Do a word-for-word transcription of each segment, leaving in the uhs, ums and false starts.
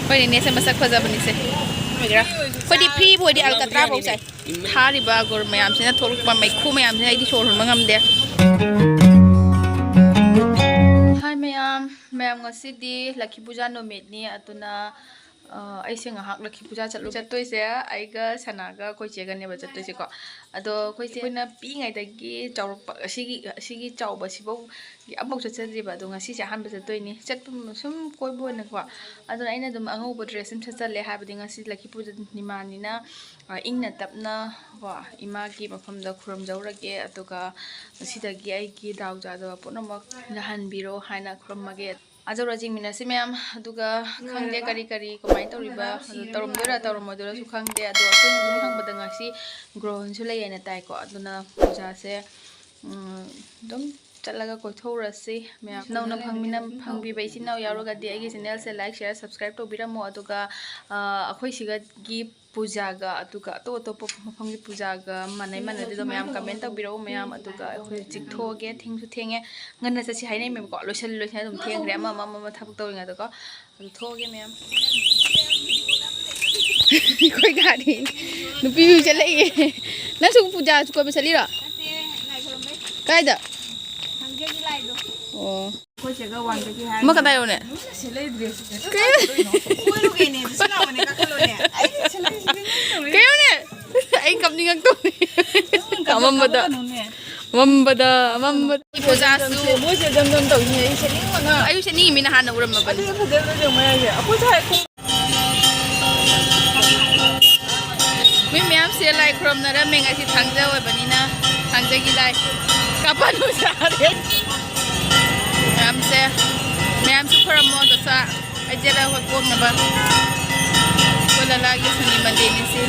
ꯑꯩꯈꯣꯏ ꯅꯦꯅꯦꯁꯦ ꯃꯁꯛ ꯐꯖꯕꯅꯤꯁꯦ꯫ ꯑꯣꯏꯒꯦꯔꯥ? ꯑꯩꯈꯣꯏꯗꯤ ꯐ꯭ꯔꯤꯕꯨ ꯑꯣꯏꯗꯤ ꯑꯜꯀꯇ꯭ꯔꯥ ꯐꯥꯎ ꯆꯥꯏ꯫ ꯊꯥꯔꯤꯕ ꯑꯒꯣꯔ ꯃꯌꯥꯝꯁꯤꯅ, ꯊꯣꯛꯂꯛꯄ ꯃꯩꯈꯨ ꯃꯌꯥꯝꯁꯤꯅ ꯑꯩꯗꯤ ꯁꯣꯔ ꯍꯣꯟꯕ ꯉꯝꯗꯦ꯫ ꯍꯥꯏ ꯃꯌꯥꯝ, ꯃꯌꯥꯝ ꯉꯁꯤꯗꯤ ꯂꯛꯈꯤ ꯄꯨꯖꯥ ꯅꯨꯃꯤꯠꯅꯤ, ꯑꯗꯨꯅ ꯑ, ꯑꯩꯁꯦ ꯉꯥꯏꯍꯥꯛ ꯂꯛꯈꯤ ꯄꯨꯖꯥ ꯆꯠꯂꯨ꯫ ꯆꯠꯇꯣꯏꯁꯦ ꯑꯩꯒ ꯁꯅꯥꯒ ꯑꯩꯈꯣꯏ ꯆꯦꯒꯅꯦꯕ ꯆꯠꯇꯣꯏꯁꯦꯀꯣ꯫ ꯑꯗꯣ ꯑꯩꯈꯣꯏꯁꯦ ꯑꯩꯈꯣꯏꯅ ꯄꯤꯛꯏꯉꯩꯗꯒꯤ ꯆꯥꯎꯔꯛꯄ ꯑꯁꯤꯒꯤ, ꯑꯁꯤꯒꯤ ꯆꯥꯎꯕꯁꯤꯐꯥꯎ ꯑꯃꯐꯥꯎ ꯆꯠꯆꯗ꯭ꯔꯤꯕ꯫ ꯑꯗꯣ ꯉꯁꯤꯁꯦ ꯑꯍꯥꯟꯕ ꯆꯠꯇꯣꯏꯅꯤ꯫ ꯆꯠꯄ ꯁꯨꯝ ꯀꯣꯏꯕ ꯑꯣꯏꯅꯀꯣ꯫ ꯑꯗꯨꯅ ꯑꯩꯅ ꯑꯗꯨꯝ ꯑꯉꯧꯕ ꯗ꯭ꯔꯦꯁ ꯑꯃ ꯁꯦꯠꯆꯜꯂꯦ, ꯍꯥꯏꯕꯗꯤ ꯉꯁꯤ ꯂꯛꯈꯤ ꯄꯨꯖꯥ ꯅꯤꯃꯥꯅꯤꯅ, ꯑ, ꯏꯪꯅ ꯇꯞꯅ ꯀꯣ ꯏꯃꯥꯒꯤ ꯃꯐꯝꯗ ꯈꯨꯔꯨꯝꯖꯧꯔꯒꯦ꯫ ꯑꯗꯨꯒ ꯉꯁꯤꯗꯒꯤ ꯑꯩꯒꯤ ꯗꯥꯎ ꯌꯥꯗꯕ ꯄꯨꯝꯅꯃꯛ ꯌꯥꯍꯟꯕꯤꯔꯣ ꯍꯥꯏꯅ ꯈꯨꯔꯨꯝꯃꯒꯦ꯫ ꯑꯖꯧꯔ ꯌꯦꯡꯃꯤꯟꯅꯁꯤ ꯃꯌꯥꯝ꯫ ꯑꯗꯨꯒ ꯈꯪꯗꯦ ꯀꯔꯤ ꯀꯔꯤ ꯀꯃꯥꯏꯅ ꯇꯧꯔꯤꯕ, ꯑꯗꯨ ꯇꯧꯔꯝꯗꯣꯏꯔꯥ ꯇꯧꯔꯝꯃꯣꯏꯗꯣꯏꯔꯥꯁꯨ ꯈꯪꯗꯦ꯫ ꯑꯗꯣ ꯑꯩꯈꯣꯏꯅ ꯑꯗꯨꯝ ꯍꯪꯕꯗ ꯉꯁꯤ ꯒ꯭ꯔꯣꯍꯣꯟꯁꯨ ꯂꯩ ꯍꯥꯏꯅ ꯇꯥꯏꯀꯣ꯫ ꯑꯗꯨꯅ ꯄꯨꯖꯥꯁꯦ, ꯎꯝ, ꯑꯗꯨꯝ ꯆꯠꯂꯒ ꯀꯣꯏꯊꯣꯛꯎꯔꯁꯤ ꯃꯌꯥꯝ꯫ ꯅꯧꯅ ꯐꯪꯃꯤꯟꯅ-, ꯐꯪꯕꯤꯕ ꯏꯆꯤꯟ ꯏꯅꯥꯎ ꯌꯥꯎꯔꯒꯗꯤ ꯑꯩꯒꯤ ꯆꯦꯅꯦꯜꯁꯦ like, share, subscribe ꯇꯧꯕꯤꯔꯝꯃꯣ꯫ ꯑꯗꯨꯒ, ꯑ, ꯑꯩꯈꯣꯏ ꯁꯤꯒꯒꯤ ꯄꯨꯖꯥꯒ ꯑꯗꯨꯒ ꯑꯇꯣꯞ ꯑꯇꯣꯞꯄ ꯃꯐꯝꯒꯤ ꯄꯨꯖꯥꯒ ꯃꯥꯟꯅꯩ ꯃꯥꯟꯅꯗꯦꯗꯣ ꯃꯌꯥꯝ comment ꯇꯧꯕꯤꯔꯛꯎ ꯃꯌꯥꯝ꯫ ꯑꯗꯨꯒ ꯑꯩꯈꯣꯏ ꯍꯧꯖꯤꯛ ꯊꯣꯛꯑꯒꯦ, ꯊꯦꯡꯁꯨ ꯊꯦꯡꯉꯦ꯫ ꯉꯟꯅ ꯆꯠꯁꯤ ꯍꯥꯏꯅꯩꯃꯦꯕꯀꯣ, ꯂꯣꯏꯁꯜꯂꯤ ꯂꯣꯏꯁꯜꯂꯤ ꯑꯗꯨꯝ ꯊꯦꯡꯈ꯭ꯔꯦ, ꯑꯃ ꯑꯃ ꯑꯃ ꯑꯃ ꯊꯕꯛ ꯇꯧꯔꯤꯉꯩꯗꯀꯣ꯫ ꯑꯗꯨ ꯊꯣꯛꯑꯒꯦ ꯃꯌꯥꯝ꯫ ꯑꯩꯈꯣꯏ ꯒꯥꯔꯤ ꯅꯨꯄꯤ ꯃꯌꯨꯝ ꯆꯠꯂꯛꯏꯌꯦ꯫ ꯅꯪꯁꯨ ꯄꯨꯖꯥ ꯀꯣꯏꯕ ꯆꯠꯂꯤꯔꯣ? ꯅꯠꯇꯦ, ꯂꯥꯏ ꯈꯨꯔꯨꯝꯕꯩ꯫ ꯀꯥꯏꯗ? ꯊꯥꯡꯖꯒꯤ ꯂꯥꯏꯗꯣ꯫ ꯑꯣ꯫ ꯑꯩꯈꯣꯏ ꯆꯦꯒ ꯋꯥꯡꯖꯒꯤ ꯍꯥꯏꯔ ꯑꯃ ꯀꯗꯥꯏ ꯌꯧꯅꯦ? ꯁꯤ ꯂꯩꯗ꯭ꯔꯦ꯫ ꯀꯩ? ꯀꯣꯏꯔꯨꯒꯦꯅꯦ, ꯑꯗꯨ ꯁꯤ ꯂꯥꯛꯑꯣꯅꯦ, ꯀꯥꯈꯠꯂꯣꯅꯦ꯫ ꯑꯩꯗꯤ ꯁꯤ ꯂꯩ, ꯁꯤ ꯂꯩ ꯇꯧꯔꯤ꯫ ꯀꯩꯅꯣꯅꯦ? ꯑꯩ ꯀꯞꯅꯤꯡꯉꯛꯇꯧꯔꯦ꯫ ꯀꯥꯃꯝꯕꯗ꯫ ꯀꯥꯃꯝꯕꯅꯨꯅꯦ꯫ ꯃꯝꯕꯗ, ꯃꯝꯕꯗ꯫ ꯄꯨꯖꯥꯁꯨ꯫ ꯃꯣꯏꯁꯦ ꯖꯝ ꯖꯝ ꯇꯧꯏꯅꯦ, ꯑꯩ ꯁꯦꯠꯅꯤꯡꯕꯅ꯫ ꯑꯩꯁꯨ ꯁꯦꯠꯅꯤꯡꯉꯤ, ꯃꯤꯅ ꯍꯥꯟꯅ ꯎꯔꯝꯃꯕꯅꯤ꯫ ꯑꯗꯨꯗꯤ ꯐꯖꯗ꯭ꯔꯣ ꯌꯦꯡꯉꯣ ꯃꯌꯥꯏꯁꯦ? ꯑꯩꯈꯣꯏꯁꯨ ꯍꯥꯏ ꯈꯣꯡ- ꯃꯤ ꯃꯌꯥꯝꯁꯦ ꯂꯥꯏ ꯈꯨꯔꯝꯅꯔꯝꯃꯦ, ꯉꯁꯤ ꯊꯥꯡꯖ ꯑꯣꯏꯕꯅꯤꯅ ꯊꯥꯡꯖꯒꯤ ꯂꯥꯏ ꯀꯥꯞꯄ ꯅꯨꯡꯁꯥꯔꯦ꯫ ꯃꯌꯥꯝꯁꯦ, ꯃꯌꯥꯝꯁꯨ ꯈꯨꯔꯝꯃꯣ, ꯗꯣꯁꯥ ꯑꯩꯖꯦꯔ ꯍꯣꯏ ꯄꯣꯛꯅꯕ꯫ ꯑꯩꯈꯣꯏ ꯂꯂꯥꯒꯤ ꯁꯨꯅꯤ ꯃꯟꯗꯦꯅꯤ ꯁꯤ꯫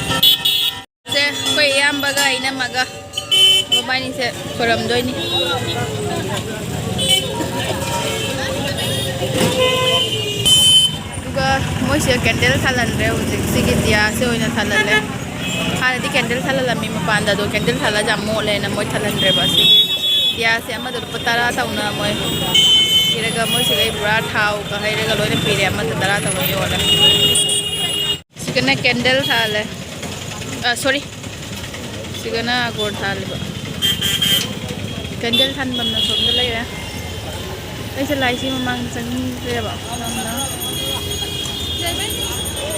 ꯁꯦ, ꯑꯩꯈꯣꯏ ꯏꯌꯥꯝꯕꯒ ꯏꯅꯝꯃꯒ ꯃꯕꯥꯅꯤꯁꯦ ꯈꯨꯔꯝꯗꯣꯏꯅꯤ꯫ ꯑꯗꯨꯒ ꯃꯣꯏꯁꯦ candle ꯊꯥꯜꯍꯟꯗ꯭ꯔꯦ ꯍꯧꯖꯤꯛ, ꯁꯤꯒꯤ ꯗꯤꯌꯥꯁꯦ ꯑꯣꯏꯅ ꯊꯥꯜꯍꯜꯂꯦ꯫ ꯍꯥꯟꯅꯗꯤ candle ꯊꯥꯜꯍꯜꯂꯝꯃꯤ ꯃꯄꯥꯟꯗ, ꯑꯗꯣ candle ꯊꯥꯜꯂꯁꯦ ꯌꯥꯝ ꯃꯣꯠꯂꯦꯅ ꯃꯣꯏ ꯊꯥꯜꯍꯟꯗ꯭ꯔꯦꯕ꯫ ꯁꯤꯒꯤ ꯗꯤꯌꯥꯁꯦ ꯑꯃꯗ ꯂꯨꯄꯥ ꯇꯔꯥ ꯇꯧꯅ ꯃꯣꯏ ꯄꯤꯔꯒ ꯃꯣꯏꯁꯤꯒ ꯑꯩ ꯄꯨꯔꯥ ꯊꯥꯎꯒ ꯍꯩꯔꯒ ꯂꯣꯏꯅ ꯄꯤꯔꯦ, ꯑꯃꯗ ꯇꯔꯥ ꯇꯧꯔ ꯌꯣꯜꯂꯦ꯫ ꯁꯤꯒꯅ ꯀꯦꯟꯗꯜ ꯊꯥꯜꯂꯦ꯫ ꯑ, ꯁꯣꯔꯤ, ꯁꯤꯒꯅ ꯑꯒꯣꯔ ꯊꯥꯜꯂꯤꯕ꯫ ꯀꯦꯟꯗꯜ ꯊꯥꯟꯐꯝꯅ ꯁꯣꯝꯗ ꯂꯩꯔꯦ꯫ ꯑꯩꯁꯦ ꯂꯥꯏꯁꯤ ꯃꯃꯥꯡꯗ ꯆꯪꯅꯤꯡꯗ꯭ꯔꯦꯕ꯫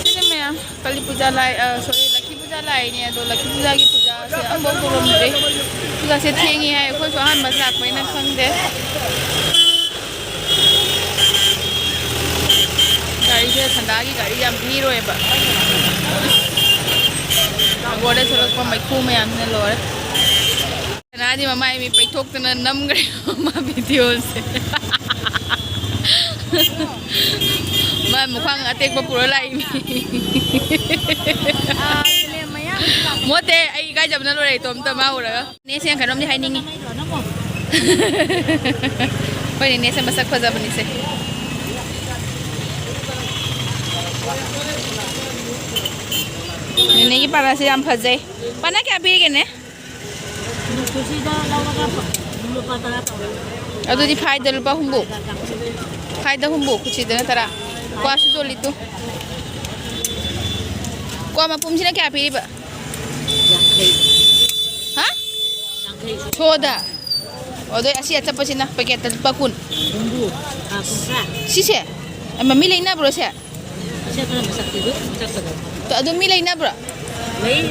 ꯁꯤꯅꯤ ꯃꯌꯥꯝ꯫ ꯀꯥꯂꯤ ꯄꯨꯖꯥ ꯂꯥꯏ, ꯑ, ꯁꯣꯔꯤ, ꯂꯛꯈꯤ ꯄꯨꯖꯥ ꯂꯥꯏꯅꯦ, ꯑꯗꯣ ꯂꯛꯈꯤ ꯄꯨꯖꯥꯒꯤ ꯄꯨꯖꯥꯁꯦ ꯑꯝꯐꯥꯎ ꯇꯧꯔꯝꯗ꯭ꯔꯤ꯫ ꯄꯨꯖꯥꯁꯦ ꯊꯦꯡꯉꯤ ꯍꯥꯏ, ꯑꯩꯈꯣꯏꯁꯨ ꯑꯍꯥꯟꯕ ꯂꯥꯛꯄꯅꯤꯅ ꯈꯪꯗꯦ꯫ ꯒꯥꯔꯤꯁꯦ ꯁꯟꯗꯥꯒꯤ ꯒꯥꯔꯤ ꯌꯥꯝ ꯄꯤꯔꯣꯏꯕ꯫ ꯑꯒꯣꯔꯗ ꯊꯣꯛꯂꯛꯄ ꯃꯩꯈꯨ ꯃꯌꯥꯝꯁꯤꯅ ꯂꯣꯏꯔꯦ꯫ ꯁꯅꯥꯗꯤ ꯃꯃꯥꯏ ꯃꯤ ꯄꯩꯊꯣꯛꯇꯅ ꯅꯝꯈ꯭ꯔꯦ ꯃꯥ ꯚꯤꯗꯤꯑꯣꯁꯦ꯫ ꯃꯥ ꯃꯈ꯭ꯋꯥꯡ ꯑꯇꯦꯛꯄ ꯄꯨꯔ ꯂꯥꯛꯏꯅꯤ꯫ ꯃꯣꯠꯇꯦ, ꯑꯩ ꯏꯀꯥꯏꯖꯕꯅ ꯂꯣꯏꯔꯦ ꯏꯇꯣꯝꯇ ꯃꯥ ꯎꯔꯒ꯫ ꯅꯦꯁꯦ ꯀꯩꯅꯣꯝꯗꯤ ꯍꯥꯏꯅꯤꯡꯉꯤ꯫ ꯑꯩꯈꯣꯏ ꯅꯦꯁꯦ ꯃꯁꯛ ꯐꯖꯕꯅꯤꯁꯦ꯫ ꯅꯦꯅꯦꯒꯤ ꯄꯥꯅꯥꯁꯦ ꯌꯥꯝ ꯐꯖꯩ꯫ ꯄꯥꯅꯥ ꯀꯌꯥ ꯄꯤꯔꯤꯒꯦꯅꯦ? ꯀꯨꯁꯤꯗ ꯂꯧꯔꯒ ꯂꯨꯄꯥ ꯇꯔꯥ ꯇꯧꯔꯦ꯫ ꯑꯗꯨꯗꯤ ꯐꯥꯏꯗ ꯂꯨꯄꯥ ꯍꯨꯝꯐꯨ꯫ ꯐꯥꯏꯗ ꯍꯨꯝꯐꯨ, ꯀꯨꯁꯤꯗꯅ ꯇꯔꯥ꯫ ꯀ꯭ꯋꯥꯁꯨ ꯌꯣꯜꯂꯤꯗꯨ꯫ ꯀ꯭ꯋꯥ ꯃꯄꯨꯝꯁꯤꯅ ꯀꯌꯥ ꯄꯤꯔꯤꯕ? ꯌꯥꯡꯈꯩ꯫ ꯍꯥ? ꯌꯥꯡꯈꯩ꯫ ꯁꯣꯗ? ꯑꯣ, ꯑꯗꯩ ꯑꯁꯤ ꯑꯆꯠꯄꯁꯤꯅ ꯄꯦꯀꯦꯠꯇ ꯂꯨꯄꯥ ꯀꯨꯟ꯫ ꯍꯨꯝꯐꯨ꯫ ꯑꯥ, ꯀꯨꯟꯊ꯭ꯔꯥ꯫ ꯁꯤꯁꯦ? ꯑꯃ ꯃꯤ ꯂꯩꯅꯕ꯭ꯔꯣ ꯁꯦ? ꯁꯦ ꯈꯔ ꯃꯁꯛꯇꯤ ꯑꯗꯨꯝ ꯆꯠꯀꯗꯧꯕ꯫ ꯑꯗꯣ ꯃꯤ ꯂꯩꯅꯕ꯭ꯔꯣ? ꯂꯩ꯫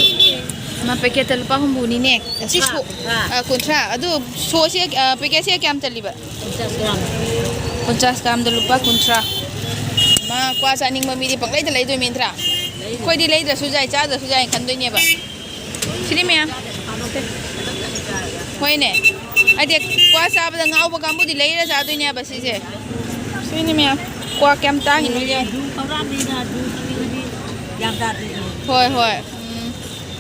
ꯃꯥ ꯄꯦꯀꯦꯠꯇ ꯂꯨꯄꯥ ꯍꯨꯝꯐꯨꯅꯤꯅꯦ꯫ ꯑꯁꯤ ꯁꯣ-, ꯀꯨꯟꯊ꯭ꯔꯥ꯫ ꯑ, ꯀꯨꯟꯊ꯭ꯔꯥ꯫ ꯑꯗꯨ ꯁꯣꯁꯦ, ꯑ, ꯄꯦꯀꯦꯠꯁꯦ ꯀꯌꯥꯝ ꯆꯜꯂꯤꯕ? ꯄꯟꯆꯥꯁ ꯒ꯭ꯔꯥꯝ꯫ ꯄꯟꯆꯥꯁ ꯒ꯭ꯔꯥꯝꯗ ꯂꯨꯄꯥ ꯀꯨꯟꯊ꯭ꯔꯥ꯫ ꯃꯥ ꯀ꯭ꯋꯥ ꯆꯥꯅꯤꯡꯕ ꯃꯤꯗꯤ ꯄꯪꯂꯩꯗ ꯂꯩꯗꯣꯏ ꯅꯠꯇ꯭ꯔꯥ? ꯂꯩ꯫ ꯑꯩꯈꯣꯏꯗꯤ ꯂꯩꯗ꯭ꯔꯁꯨ ꯌꯥꯏ, ꯆꯥꯗ꯭ꯔꯁꯨ ꯌꯥꯏ ꯈꯟꯗꯣꯏꯅꯦꯕ꯫ ꯁꯤꯗꯤ ꯃꯌꯥꯝ꯫ ꯍꯣꯏꯅꯦ꯫ ꯍꯥꯏꯗꯤ ꯀ꯭ꯋꯥ ꯆꯥꯕꯗ ꯉꯥꯎꯕ ꯀꯥꯡꯕꯨꯗꯤ ꯂꯩꯔ ꯆꯥꯗꯣꯏꯅꯦꯕ ꯁꯤꯁꯦ꯫ ꯁꯤꯅꯤ ꯃꯌꯥꯝ꯫ ꯀ꯭ꯋꯥ ꯀꯌꯥꯝ ꯇꯥꯡꯉꯤꯅꯣ ꯌꯦꯡꯉꯣ꯫ ꯖꯨ ꯀꯧꯔꯥꯡꯕꯤꯅ ꯖꯨ ꯊꯛꯅꯤꯡꯉꯗꯤ ꯌꯥꯝ ꯆꯥꯗꯣꯏꯅꯦ꯫ ꯍꯣꯏ, ꯍꯣꯏ꯫ ꯎꯝ꯫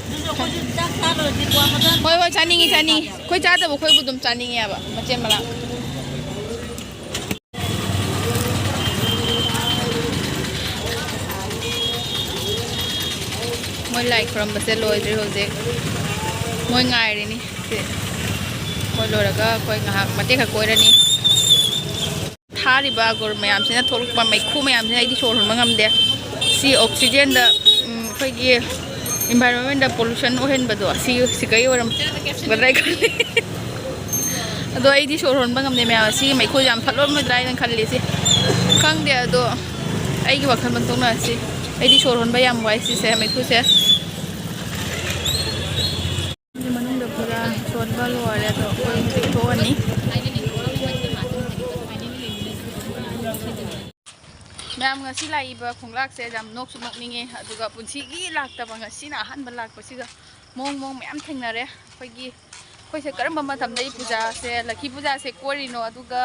ꯑꯗꯨꯁꯨ ꯑꯩꯈꯣꯏꯁꯨ ꯆꯥꯛ ꯆꯥ ꯂꯣꯏꯔꯗꯤ ꯀ꯭ꯋꯥ ꯃꯇꯝ꯫ ꯍꯣꯏ, ꯍꯣꯏ, ꯆꯥꯅꯤꯡꯉꯤ, ꯆꯥꯅꯤꯡꯉꯤ꯫ ꯑꯩꯈꯣꯏ ꯆꯥꯗꯕ ꯑꯩꯈꯣꯏꯕꯨ ꯑꯗꯨꯝ ꯆꯥꯅꯤꯡꯉꯦꯕ, ꯃꯆꯦꯠ ꯃꯔꯥꯡ꯫ ꯃꯣꯏ ꯂꯥꯏ ꯈꯨꯔꯝꯕꯁꯦ ꯂꯣꯏꯗ꯭ꯔꯤ ꯍꯧꯖꯤꯛ꯫ ꯃꯣꯏ ꯉꯥꯏꯔꯤꯅꯤ꯫ ꯁꯤ ꯃꯣꯏ ꯂꯣꯏꯔꯒ ꯑꯩꯈꯣꯏ ꯉꯥꯏꯍꯥꯛ ꯃꯇꯦꯛ ꯈꯛ ꯀꯣꯏꯔꯅꯤ꯫ ꯊꯥꯔꯤꯕ ꯑꯒꯣꯔ ꯃꯌꯥꯝꯁꯤꯅ ꯊꯣꯛꯂꯛꯄ ꯃꯩꯈꯨ ꯃꯌꯥꯝꯁꯤꯅ ꯑꯩꯗꯤ ꯁꯣꯔ ꯍꯣꯟꯕ ꯉꯝꯗꯦ꯫ ꯁꯤ oxygenꯗ, ꯎꯝ, ꯑꯩꯈꯣꯏꯒꯤ environmentꯗ pollution ꯑꯣꯏꯍꯟꯕꯗꯣ, ꯁꯤ ꯁꯤꯀꯩ ꯑꯣꯏꯔꯝꯒꯗ꯭ꯔꯥ ꯈꯜꯂꯤ꯫ ꯑꯗꯣ ꯑꯩꯗꯤ ꯁꯣꯔ ꯍꯣꯟꯕ ꯉꯝꯗꯦ ꯃꯌꯥꯝ꯫ ꯁꯤꯒꯤ ꯃꯩꯈꯨꯁꯦ ꯌꯥꯝ ꯐꯠꯂꯝꯃꯣꯏꯗ꯭ꯔꯥ ꯍꯥꯏꯅ ꯈꯜꯂꯤ꯫ ꯁꯤ ꯈꯪꯗꯦ, ꯑꯗꯣ ꯑꯩꯒꯤ ꯋꯥꯈꯜ ꯃꯇꯨꯡꯅ ꯁꯤ ꯑꯩꯗꯤ ꯁꯣꯔ ꯍꯣꯟꯕ ꯌꯥꯝ ꯋꯥꯏ ꯁꯤꯁꯦ, ꯃꯩꯈꯨꯁꯦ꯫ ꯃꯅꯨꯡꯗ ꯄꯨꯔꯥ ꯁꯣꯟꯕ ꯂꯣꯏꯔꯦ꯫ ꯑꯗꯣ ꯑꯩꯈꯣꯏ ꯍꯧꯖꯤꯛ ꯊꯣꯛꯑꯅꯤ꯫ ꯃꯌꯥꯝ, ꯉꯁꯤ ꯂꯥꯛꯏꯕ ꯈꯣꯡꯂꯥꯛꯁꯦ ꯌꯥꯝ ꯅꯣꯛꯁꯨ ꯅꯣꯛꯅꯤꯡꯉꯦ, ꯑꯗꯨꯒ ꯄꯨꯟꯁꯤꯒꯤ ꯂꯥꯛꯇꯕ, ꯉꯁꯤꯅ ꯑꯍꯥꯟꯕ ꯂꯥꯛꯄꯁꯤꯒ ꯃꯑꯣꯡ ꯃꯑꯣꯡ ꯃꯌꯥꯝ ꯊꯦꯡꯅꯔꯦ꯫ ꯑꯩꯈꯣꯏꯒꯤ, ꯑꯩꯈꯣꯏꯁꯦ ꯀꯔꯝꯕ ꯃꯇꯝꯗ ꯄꯨꯖꯥꯁꯦ, ꯂꯛꯈꯤ ꯄꯨꯖꯥꯁꯦ ꯀꯣꯏꯔꯤꯅꯣ, ꯑꯗꯨꯒ,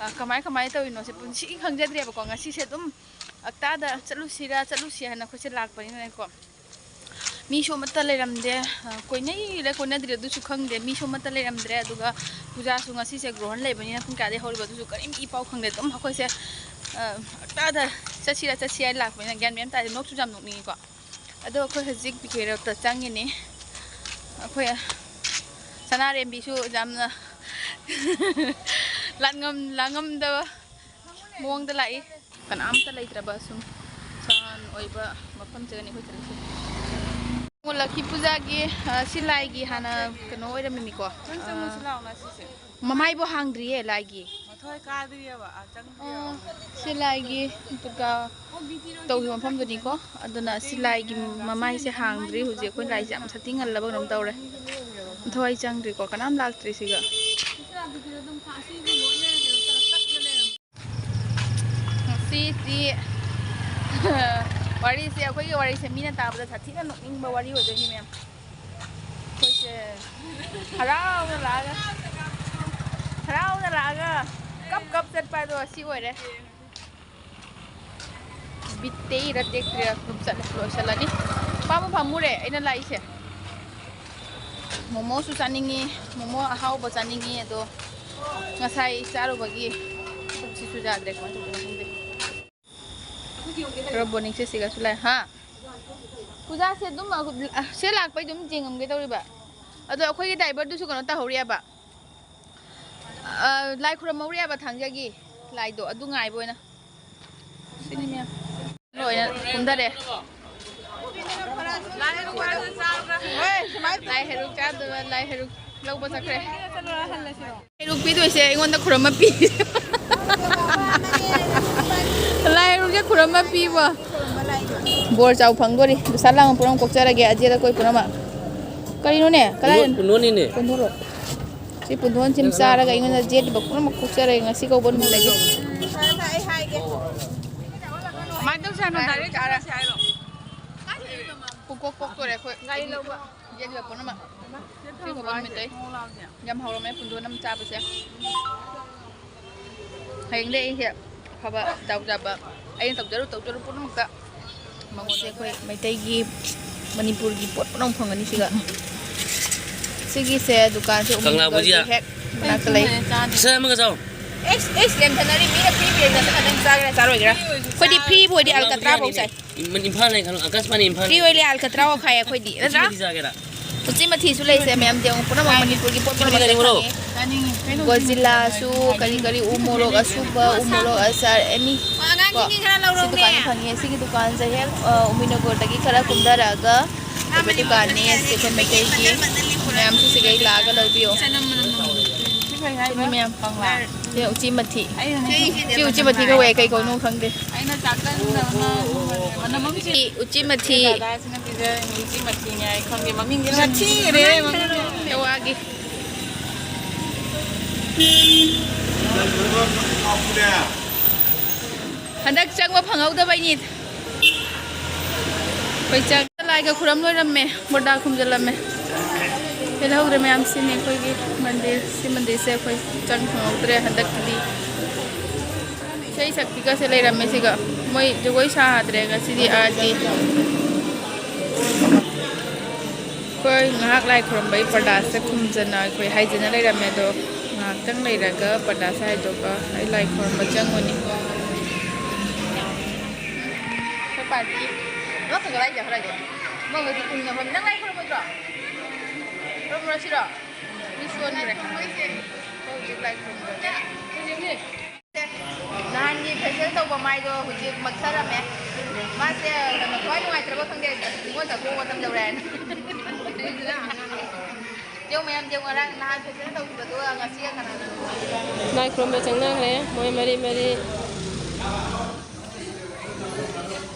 ꯑ, ꯀꯃꯥꯏ ꯀꯃꯥꯏꯅ ꯇꯧꯔꯤꯅꯣꯁꯦ ꯄꯨꯟꯁꯤꯒꯤ ꯈꯪꯖꯗ꯭ꯔꯦꯕꯀꯣ꯫ ꯉꯁꯤꯁꯦ ꯑꯗꯨꯝ ꯍꯞꯇꯥꯗ ꯆꯠꯂꯨꯁꯤꯔꯥ ꯆꯠꯂꯨꯁꯤ ꯍꯥꯏꯅ ꯑꯩꯈꯣꯏꯁꯦ ꯂꯥꯛꯄꯅꯤꯅꯅꯦꯀꯣ, ꯃꯤꯁꯨ ꯑꯃꯠꯇ ꯂꯩꯔꯝꯗꯦ꯫ ꯑ, ꯀꯣꯏꯅꯩꯔ ꯀꯣꯏꯅꯗ꯭ꯔꯤꯔ ꯑꯗꯨꯁꯨ ꯈꯪꯗꯦ, ꯃꯤꯁꯨ ꯑꯃꯠꯇ ꯂꯩꯔꯝꯗ꯭ꯔꯦ꯫ ꯑꯗꯨꯒ ꯄꯨꯖꯥꯁꯨ ꯉꯁꯤꯁꯦ ꯒ꯭ꯔꯣꯍꯟ ꯂꯩꯕꯅꯤꯅ ꯄꯨꯡ ꯀꯌꯥꯗꯩ ꯍꯧꯔꯤꯕ ꯑꯗꯨꯁꯨ ꯀꯔꯤꯝ ꯏ ꯄꯥꯎ ꯈꯪꯗꯦ꯫ ꯑꯗꯨꯝ ꯑꯩꯈꯣꯏꯁꯦ, ꯑ, ꯍꯞꯇꯥꯗ ꯆꯠꯁꯤꯔꯥ ꯆꯠꯁꯤ ꯍꯥꯏꯅ ꯂꯥꯛꯄꯅꯤꯅ ꯒ꯭ꯌꯥꯟ ꯃꯦꯟ ꯑꯃ ꯇꯥꯗꯦ꯫ ꯅꯣꯛꯁꯨ ꯌꯥꯝ ꯅꯣꯛꯅꯤꯡꯉꯤꯀꯣ꯫ ꯑꯗꯣ ꯑꯩꯈꯣꯏ ꯍꯧꯖꯤꯛ ꯕꯤ ꯀꯦ ꯔꯣꯗꯇ ꯆꯪꯉꯤꯅꯤ꯫ ꯑꯩꯈꯣꯏ ꯁꯅꯥꯔꯦꯝꯕꯤꯁꯨ ꯌꯥꯝꯅ ꯂꯥꯡꯉꯝ-, ꯂꯥꯡꯉꯝꯗꯕ ꯃꯑꯣꯡꯗ ꯂꯥꯛꯏ꯫ ꯀꯅꯥꯝꯇ ꯂꯩꯇ꯭ꯔꯕ ꯁꯨꯝ ꯁꯥꯟ ꯑꯣꯏꯕ ꯃꯐꯝꯁꯤꯗꯅꯤ ꯑꯩꯈꯣꯏ ꯆꯠꯂꯤꯁꯦ꯫ ꯂꯛꯈꯤ ꯄꯨꯖꯥꯒꯤ, ꯑ, ꯁꯤ ꯂꯥꯏꯒꯤ ꯍꯥꯟꯅ ꯀꯩꯅꯣ ꯑꯣꯏꯔꯝꯃꯤꯅꯤꯀꯣ꯫ ꯅꯪ ꯆꯪꯉꯨꯁꯤ ꯑ, ꯂꯥꯎꯅ ꯁꯤꯁꯦ꯫ ꯃꯃꯥꯏꯕꯨ ꯍꯥꯡꯗ꯭ꯔꯤꯌꯦ ꯂꯥꯏꯒꯤ꯫ ꯃꯊꯣꯏ ꯀꯥꯗ꯭ꯔꯤꯑꯕ, ꯑ, ꯆꯪꯗ꯭ꯔꯤꯑꯕ꯫ ꯁꯤ ꯂꯥꯏꯒꯤ ꯗꯨꯔꯒꯥ ꯇꯧꯈꯤꯕ ꯃꯐꯝꯗꯨꯅꯤꯀꯣ꯫ ꯑꯗꯨꯅ ꯁꯤ ꯂꯥꯏꯒꯤ ꯃꯃꯥꯏꯁꯦ ꯍꯥꯡꯗ꯭ꯔꯤ ꯍꯧꯖꯤꯛ꯫ ꯑꯩꯈꯣꯏ ꯂꯥꯏꯁꯦ ꯌꯥꯝ ꯁꯥꯊꯤ ꯉꯜꯂꯕ ꯀꯩꯅꯣꯝ ꯇꯧꯔꯦ꯫ ꯊꯋꯥꯏ ꯆꯪꯗ꯭ꯔꯤꯀꯣ, ꯀꯅꯥꯝ ꯂꯥꯛꯇ꯭ꯔꯤ ꯁꯤꯒ꯫ ꯉꯁꯤꯗꯤ ꯋꯥꯔꯤꯁꯦ, ꯑꯩꯈꯣꯏꯒꯤ ꯋꯥꯔꯤꯁꯦ ꯃꯤꯅ ꯇꯥꯕꯗ ꯁꯥꯊꯤꯅ ꯅꯣꯛꯅꯤꯡꯕ ꯋꯥꯔꯤ ꯑꯣꯏꯗꯣꯏꯅꯤ ꯃꯌꯥꯝ꯫ ꯑꯩꯈꯣꯏꯁꯦ ꯍꯔꯥꯎꯅ ꯂꯥꯛꯑꯒ, ꯍꯔꯥꯎꯅ ꯂꯥꯛꯑꯒ ꯀꯞ ꯀꯞ ꯆꯠꯄ ꯍꯥꯏꯗꯣ ꯑꯁꯤ ꯑꯣꯏꯔꯦ꯫ ꯕꯤꯠ ꯇꯦꯛꯏꯔ ꯇꯦꯛꯇ꯭ꯔꯤꯔ ꯑꯗꯨꯝ ꯆꯠꯂꯦ, ꯂꯣꯏꯁꯤꯜꯂꯅꯤ꯫ ꯄꯥꯕꯨ ꯐꯝꯃꯨꯔꯦ ꯑꯩꯅ ꯂꯥꯛꯏꯁꯦ꯫ ꯃꯣꯃꯣꯁꯨ ꯆꯥꯅꯤꯡꯉꯤ, ꯃꯣꯃꯣ ꯑꯍꯥꯎꯕ ꯆꯥꯅꯤꯡꯉꯤ, ꯑꯗꯣ ꯉꯁꯥꯏ ꯆꯥꯔꯨꯕꯒꯤ ꯄꯨꯛꯁꯤꯁꯨ ꯌꯥꯗ꯭ꯔꯦ꯫ ꯀꯃꯥꯏꯅ ꯇꯧꯗꯣꯏꯅꯣ ꯈꯪꯗꯦ꯫ ꯈꯔ ꯕꯣꯅꯤꯡꯁꯦ ꯁꯤꯒꯁꯨ ꯂꯥꯛꯑꯦ꯫ ꯍꯥ? ꯄꯨꯖꯥꯁꯦ ꯑꯗꯨꯝ, ꯑ, ꯁꯤ ꯂꯥꯛꯄꯩ ꯑꯗꯨꯝ ꯌꯦꯡꯉꯝꯒꯦ ꯇꯧꯔꯤꯕ꯫ ꯑꯗꯣ ꯑꯩꯈꯣꯏꯒꯤ ꯗ꯭ꯔꯥꯏꯚꯔꯗꯨꯁꯨ ꯀꯩꯅꯣ ꯇꯧꯍꯧꯔꯤꯑꯕ꯫ ꯑ, ꯂꯥꯏ ꯈꯨꯔꯨꯝꯍꯧꯔꯤꯑꯕ ꯊꯥꯡꯖꯒꯤ꯫ ꯂꯥꯏꯗꯣ ꯑꯗꯨ ꯉꯥꯏꯕ ꯑꯣꯏꯅ꯫ ꯁꯤꯅꯤ ꯃꯌꯥꯝ꯫ ꯂꯣꯏꯅ ꯀꯨꯝꯊꯔꯦ꯫ ꯂꯥꯏ ꯍꯩꯔꯨꯛ ꯆꯥꯗꯕ, ꯂꯥꯏ ꯍꯩꯔꯨꯛ ꯂꯧꯕ ꯆꯠꯈ꯭ꯔꯦ꯫ ꯍꯩꯔꯨꯛ ꯄꯤꯗꯣꯏꯁꯦ ꯑꯩꯉꯣꯟꯗ ꯈꯨꯔꯝ ꯑꯃ ꯄꯤ꯫ ꯂꯥꯏ ꯍꯩꯔꯨꯛꯁꯦ ꯈꯨꯔꯝ ꯑꯃ ꯄꯤꯕ꯫ ꯕꯣꯔ ꯆꯥꯎ ꯐꯪꯗꯣꯔꯤ꯫ ꯗꯨꯁꯥ ꯂꯥꯡꯕ ꯄꯨꯝꯅꯃꯛ ꯀꯣꯛꯆꯔꯒꯦ ꯑꯖꯦꯠ ꯑꯩꯈꯣꯏ ꯄꯨꯝꯅꯃꯛ꯫ ꯀꯔꯤꯅꯣꯅꯦ? ꯀꯗꯥꯏꯗ? ꯄꯨꯟ-, ꯄꯨꯟꯗꯣꯟꯅꯤꯅꯦ꯫ ꯄꯨꯟꯗꯣꯔꯣ꯫ ꯁꯤ ꯄꯨꯟꯗꯣꯟ ꯁꯤꯝ ꯆꯥꯔꯒ ꯑꯩꯉꯣꯟꯗ ꯖꯦꯠꯕ ꯄꯨꯝꯅꯃꯛ ꯀꯣꯛꯆꯔꯒꯦ ꯉꯁꯤ ꯀꯧꯕ ꯅꯨꯃꯤꯠꯇꯒꯤ꯫ ꯀꯃꯥꯏꯅ ꯇꯧꯁꯦ ꯍꯥꯏꯅꯣ? ꯗꯥꯏꯔꯦꯛ ꯆꯥꯔꯁꯦ ꯍꯥꯏꯔꯣ? ꯄꯨꯡꯀꯣꯛ ꯀꯣꯛꯇꯣꯔꯦ ꯑꯩꯈꯣꯏ꯫ ꯒꯥꯔꯤ ꯂꯧꯕ꯫ ꯌꯦꯠꯂꯤꯕ ꯄꯨꯝꯅꯃꯛ꯫ ꯁꯤ ꯈꯣꯡꯕ ꯅꯨꯃꯤꯠꯇꯩ ꯌꯥꯝ ꯍꯧꯔꯝꯃꯦ ꯄꯨꯟꯗꯣꯟ ꯑꯃ ꯆꯥꯕꯁꯦ꯫ ꯍꯌꯦꯡꯗꯩ ꯑꯩꯁꯦ ꯑꯐꯕ ꯗꯥꯎ ꯌꯥꯕ ꯑꯩꯅ ꯇꯧꯖꯔꯨ ꯇꯧꯖꯔꯨ ꯄꯨꯝꯅꯃꯛꯇ ꯃꯉꯣꯟꯗ ꯑꯩꯈꯣꯏ ꯃꯩꯇꯩꯒꯤ ꯃꯅꯤꯄꯨꯔꯒꯤ ꯄꯣꯠ ꯄꯨꯝꯅꯃꯛ ꯐꯪꯒꯅꯤ ꯁꯤꯒ꯫ ꯁꯤꯒꯤꯁꯦ ꯗꯨꯀꯥꯟꯁꯦ ꯀꯪꯂꯥ ꯎꯃꯤꯟꯒꯔꯒꯤ ꯕꯨꯖꯤꯌꯥ꯫ ꯍꯦꯛ ꯃꯅꯥꯛꯇ ꯂꯩ꯫ ꯁꯦ ꯑꯃꯒ ꯆꯥꯎ꯫ ꯑꯦꯁ, ꯑꯦꯁ, ꯌꯥꯝ ꯊꯟꯅꯔꯤ꯫ ꯃꯤꯅ ꯐ꯭ꯔꯤ ꯄꯤꯔꯗꯤ ꯉꯁꯤ ꯈꯛꯇꯪ ꯆꯥꯈ꯭ꯔꯦ, ꯆꯥꯔꯣꯏꯒꯦꯔꯥ? ꯑꯩꯈꯣꯏꯗꯤ ꯐ꯭ꯔꯤ ꯄꯣꯏꯗꯤ ꯀꯪꯂꯥ ꯑꯜꯀꯇ꯭ꯔꯥ ꯐꯥꯎ ꯕꯨꯖꯤꯌꯥꯅꯤꯅꯦ꯫ ꯆꯥꯏ꯫ ꯏꯝ-, ꯏꯝꯐꯥꯜꯅꯦ ꯈꯜꯂꯣ, ꯑꯀꯥꯁꯕꯥꯅꯤ ꯏꯝꯐꯥꯜꯅꯦ꯫ ꯐ꯭ꯔꯤ ꯑꯣꯏ ꯂꯩ, ꯑꯜꯀꯇ꯭ꯔꯥ ꯐꯥꯎ ꯈꯥꯏ ꯑꯩꯈꯣꯏꯗꯤ, ꯅꯠꯇ꯭ꯔꯥ? ꯎꯆꯤ ꯃꯊꯤꯁꯨ ꯂꯩꯁꯦ ꯃꯌꯥꯝ ꯌꯦꯡꯉꯨ, ꯄꯨꯝꯅꯃꯛ ꯃꯅꯤꯄꯨꯔꯒꯤ ꯄꯣꯠ ꯄꯨꯝꯅꯃꯛ ꯂꯣꯏꯅ ꯐꯪꯉꯦ꯫ ꯒꯣꯖꯤꯂꯥꯁꯨ, ꯀꯔꯤ ꯀꯔꯤ ꯎ ꯃꯣꯔꯣꯛ ꯑꯁꯨꯕ, ꯎ ꯃꯣꯔꯣꯛ ꯑꯆꯥꯔ, ꯑꯦꯅꯤ ꯀꯣ꯫ ꯁꯤ ꯗꯨꯀꯥꯟꯗ ꯐꯪꯉꯦ꯫ ꯁꯤꯒꯤ ꯗꯨꯀꯥꯟꯁꯦ ꯍꯦꯛ, ꯑ, ꯎꯃꯤꯅꯒꯔꯗꯒꯤ ꯈꯔ ꯀꯨꯝꯊꯔꯛꯑꯒ ꯂꯩꯕ ꯗꯨꯀꯥꯟꯅꯦ꯫ ꯁꯤ ꯑꯩꯈꯣꯏ ꯃꯩꯇꯩꯒꯤ ꯃꯌꯥꯝꯁꯨ ꯁꯤꯒꯩ ꯂꯥꯛꯑꯒ ꯂꯧꯕꯤꯌꯣ꯫ ꯁꯤꯅꯤ ꯃꯌꯥꯝ꯫ ꯁꯤ ꯎꯆꯤ ꯃꯊꯤ꯫ ꯁꯤ ꯎꯆꯤ ꯃꯊꯤ ꯀꯧꯋꯦ, ꯀꯩ ꯀꯧꯅꯣ ꯈꯪꯗꯦ꯫ ꯁꯤ ꯎꯆꯤ ꯃꯊꯤ꯫ ꯎꯆꯤ ꯃꯊꯤꯅꯦ ꯍꯥꯏ ꯈꯪꯗꯦ, ꯃꯃꯤꯡꯗꯤ ꯃꯊꯤꯔꯦ, ꯃꯃꯤꯡꯗꯤ꯫ ꯍꯟꯗꯛ ꯆꯪꯕ ꯐꯪꯍꯧꯗꯕꯩꯅꯤ꯫ ꯑꯩꯈꯣꯏ ꯆꯪ-, ꯂꯥꯏꯒ ꯈꯨꯔꯝ ꯂꯣꯏꯔꯝꯃꯦ, ꯕꯣꯔꯗꯥ ꯈꯨꯝꯖꯤꯜꯂꯝꯃꯦ꯫ ꯄꯦꯜꯍꯧꯗ꯭ꯔꯦ ꯃꯌꯥꯝ, ꯁꯤꯅꯤ ꯑꯩꯈꯣꯏꯒꯤ ꯃꯟꯗꯤꯔ꯫ ꯁꯤ ꯃꯟꯗꯤꯔꯁꯦ ꯑꯩꯈꯣꯏ ꯆꯪ ꯐꯪꯍꯧꯗ꯭ꯔꯦ ꯍꯟꯗꯛꯀꯤꯗꯤ꯫ ꯏꯁꯩ ꯁꯛꯄꯤꯒꯁꯦ ꯂꯩꯔꯝꯃꯦ ꯁꯤꯒ꯫ ꯃꯣꯏ ꯖꯒꯣꯏ ꯁꯥꯗ꯭ꯔꯦ ꯉꯁꯤꯗꯤ, ꯑꯥꯗꯤ꯫ ꯑꯩꯈꯣꯏ ꯉꯥꯏꯍꯥꯛ ꯂꯥꯏ ꯈꯨꯔꯝꯕꯩ ꯄ꯭ꯔꯗꯥꯁꯦ ꯈꯨꯝꯖꯅ ꯑꯩꯈꯣꯏ ꯍꯥꯏꯖꯅ ꯂꯩꯔꯝꯃꯦ, ꯑꯗꯣ ꯉꯥꯏꯍꯥꯛꯇꯪ ꯂꯩꯔꯒ ꯄ꯭ꯔꯗꯥꯁꯦ ꯍꯥꯏꯗꯣꯛꯑꯒ ꯑꯩ ꯂꯥꯏ ꯈꯨꯔꯝꯕ ꯆꯪꯉꯨꯅꯤ꯫ ꯑꯩꯈꯣꯏ ꯄꯥꯔꯇꯤ ꯅꯪ ꯀꯗꯥꯏ ꯆꯠꯈ꯭ꯔꯒꯦ? ꯅꯪ ꯍꯧꯖꯤꯛ ꯎꯅꯐꯝ-, ꯅꯪ ꯂꯥꯏ ꯈꯨꯔꯝꯃꯣꯏꯗ꯭ꯔꯣ? ꯈꯨꯔꯝꯃꯨꯔꯁꯤꯔꯣ? ꯃꯤ ꯁꯣꯟꯈ꯭ꯔꯦ꯫ ꯍꯧꯖꯤꯛ ꯂꯥꯏ ꯈꯨꯔꯨꯝꯕ꯫ ꯅꯍꯥꯟꯒꯤ facial ꯇꯧꯕ ꯃꯥꯏꯗꯣ ꯍꯧꯖꯤꯛ ꯃꯛꯊꯔꯝꯃꯦ꯫ ꯃꯥꯁꯦ ꯀꯩꯅꯣ, ꯊꯋꯥꯏ ꯅꯨꯡꯉꯥꯏꯇ꯭ꯔꯕ ꯈꯪꯗꯦ, ꯅꯤꯉꯣꯜ ꯆꯥꯛꯀꯧꯕ ꯃꯇꯝ ꯌꯧꯔꯛꯑꯦꯅ꯫ ꯌꯦꯡꯉꯨ ꯃꯌꯥꯝ, ꯌꯦꯡꯉꯨ, ꯉꯔꯥꯡ ꯅꯍꯥꯟ facial ꯇꯧꯈꯤꯕꯗꯨꯒ ꯉꯁꯤꯒ ꯀꯅꯥꯅ? ꯂꯥꯏ ꯈꯨꯔꯨꯝꯕ ꯆꯪꯅꯈ꯭ꯔꯦ ꯃꯣꯏ ꯃꯔꯤ ꯃꯔꯤ꯫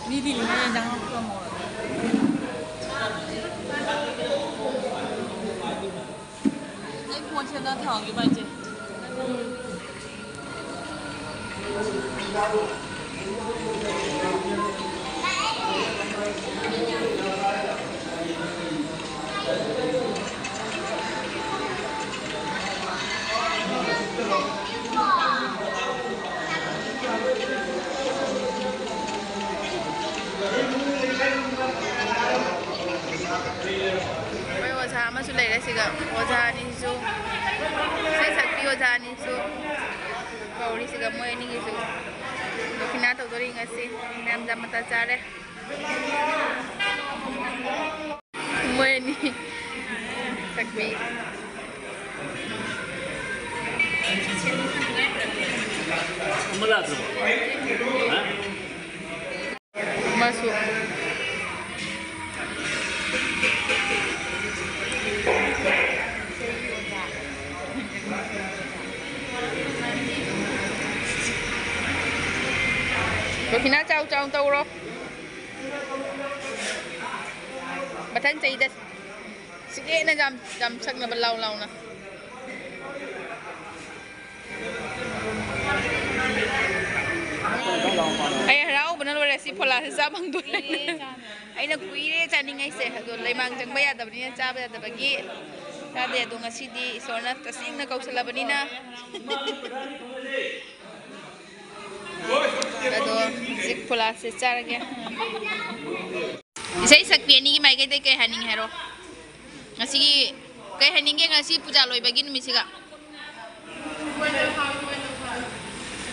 ꯃꯤꯗꯤ ꯂꯣꯏꯅ ꯏꯟꯖꯥꯡ ꯍꯥꯞꯄꯒ ꯃꯧꯔꯅꯤ꯫ ꯑꯩ ꯐꯣꯟ ꯁꯦꯝꯗ ꯊꯝꯍꯧꯒꯦ ꯚꯥꯏ, ꯆꯦ꯫ ꯑꯩꯈꯣꯏ ꯑꯣꯖꯥ ꯑꯃꯁꯨ ꯂꯩꯔꯦ ꯁꯤꯒ꯫ ꯑꯣꯖꯥ ꯑꯅꯤꯁꯨ, ꯏꯁꯩ ꯁꯛꯄꯤ ꯑꯣꯖꯥ ꯑꯅꯤꯁꯨ ꯀꯧꯔꯤ ꯁꯤꯒ꯫ ꯃꯣꯏ ꯑꯅꯤꯒꯤꯁꯨ ꯗꯈꯤꯅꯥ ꯇꯧꯗꯣꯔꯤ ꯉꯁꯤ꯫ ꯃꯌꯥꯝ ꯖꯥꯃꯇꯥ ꯆꯥꯔꯦ꯫ ꯃꯣꯏ ꯑꯅꯤ ꯁꯛꯄꯤ꯫ ꯑꯃ ꯂꯥꯛꯇ꯭ꯔꯕꯣ? ꯍꯥ? ꯑꯃꯁꯨ꯫ ꯔꯣꯍꯤꯅꯥ, ꯆꯥꯎ ꯆꯥꯎ ꯇꯧꯔꯣ꯫ ꯃꯊꯪ ꯆꯍꯤꯗ ꯁꯤꯒꯦꯅ ꯌꯥꯝ, ꯌꯥꯝ ꯁꯛꯅꯕ ꯂꯥꯎ ꯂꯥꯎꯅ꯫ ꯑꯩ ꯍꯔꯥꯎꯕꯅ ꯂꯣꯏꯔꯦ, ꯁꯤ ꯐꯣꯂꯥꯁꯦ ꯆꯥ ꯐꯪꯗꯣꯔꯦ꯫ ꯑꯩꯅ ꯀꯨꯏꯔꯦ ꯆꯥꯅꯤꯡꯉꯩꯁꯦ, ꯑꯗꯣ ꯂꯩꯃꯥꯡ ꯆꯪꯕ ꯌꯥꯗꯕꯅꯤꯅ ꯆꯥꯕ ꯌꯥꯗꯕꯒꯤ ꯆꯥꯗꯦ꯫ ꯑꯗꯣ ꯉꯁꯤꯗꯤ ꯏꯁꯣꯔꯅ ꯇꯁꯦꯡꯅ ꯀꯧꯁꯜꯂꯕꯅꯤꯅ ꯑꯗꯣ ꯍꯧꯖꯤꯛ ꯐꯣꯂꯥꯁꯦ ꯆꯥꯔꯒꯦ꯫ ꯏꯁꯩ ꯁꯛꯄꯤ ꯑꯅꯤꯒꯤ ꯃꯥꯏꯀꯩꯗꯩ ꯀꯩ ꯍꯥꯏꯅꯤꯡꯉꯤ ꯍꯥꯏꯔꯣ? ꯉꯁꯤꯒꯤ ꯀꯩ ꯍꯥꯏꯅꯤꯡꯒꯦ? ꯉꯁꯤ ꯄꯨꯖꯥ ꯂꯣꯏꯕꯒꯤ ꯅꯨꯃꯤꯠꯁꯤꯒ꯫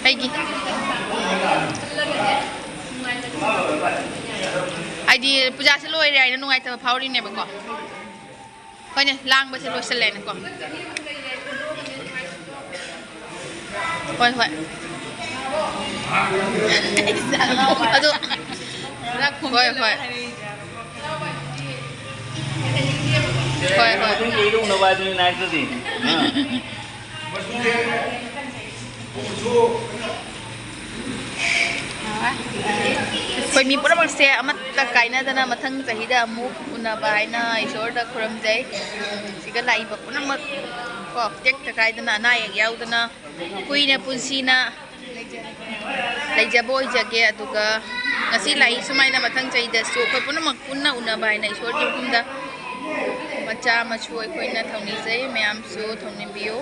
ꯑꯩꯒꯤ ꯍꯥꯏꯗꯤ ꯄꯨꯖꯥꯁꯦ ꯂꯣꯏꯔꯦ ꯍꯥꯏꯅ ꯅꯨꯡꯉꯥꯏꯇꯕ ꯐꯥꯎꯔꯤꯅꯦꯕꯀꯣ꯫ ꯍꯣꯏꯅꯦ, ꯂꯥꯡꯕꯁꯦ ꯂꯣꯏꯁꯤꯜꯂꯦꯅꯦꯀꯣ꯫ ꯍꯣꯏ, ꯍꯣꯏ꯫ ꯑꯗꯣ, ꯍꯣꯏ, ꯍꯣꯏ꯫ ꯍꯣꯏ, ꯍꯣꯏ꯫ ꯃꯊꯪꯒꯤ ꯏꯔꯨꯅꯕ ꯑꯗꯨꯅꯤ ꯅꯥꯏꯠꯇꯗꯤ꯫ ꯑꯥ꯫ ꯑꯩꯈꯣꯏ ꯃꯤ ꯄꯨꯝꯅꯃꯛꯁꯦ ꯑꯃꯠꯇ ꯀꯥꯏꯅꯗꯅ ꯃꯊꯪ ꯆꯍꯤꯗ ꯑꯃꯨꯛ ꯎꯅꯕ ꯍꯥꯏꯅ ꯏꯁꯣꯔꯗ ꯈꯨꯔꯨꯝꯖꯩ꯫ ꯁꯤꯗ ꯂꯥꯛꯏꯕ ꯄꯨꯝꯅꯃꯛ ꯀꯣ, ꯇꯦꯛꯇ ꯀꯥꯏꯗꯅ, ꯑꯅꯥ ꯑꯌꯦꯛ ꯌꯥꯎꯗꯅ, ꯀꯨꯏꯅ ꯄꯨꯟꯁꯤꯅ ꯂꯩꯖꯕ ꯑꯣꯏꯖꯒꯦ꯫ ꯑꯗꯨꯒ ꯉꯁꯤ ꯂꯥꯛꯏ ꯁꯨꯃꯥꯏꯅ ꯃꯊꯪ ꯆꯍꯤꯗꯁꯨ ꯑꯩꯈꯣꯏ ꯄꯨꯝꯅꯃꯛ ꯄꯨꯟꯅ ꯎꯅꯕ ꯍꯥꯏꯅ ꯏꯁꯣꯔꯒꯤ ꯃꯐꯝꯗ ꯃꯆꯥ ꯃꯁꯨ ꯑꯩꯈꯣꯏꯅ ꯊꯧꯅꯤꯖꯩ꯫ ꯃꯌꯥꯝꯁꯨ ꯊꯧꯅꯤꯕꯤꯌꯨ꯫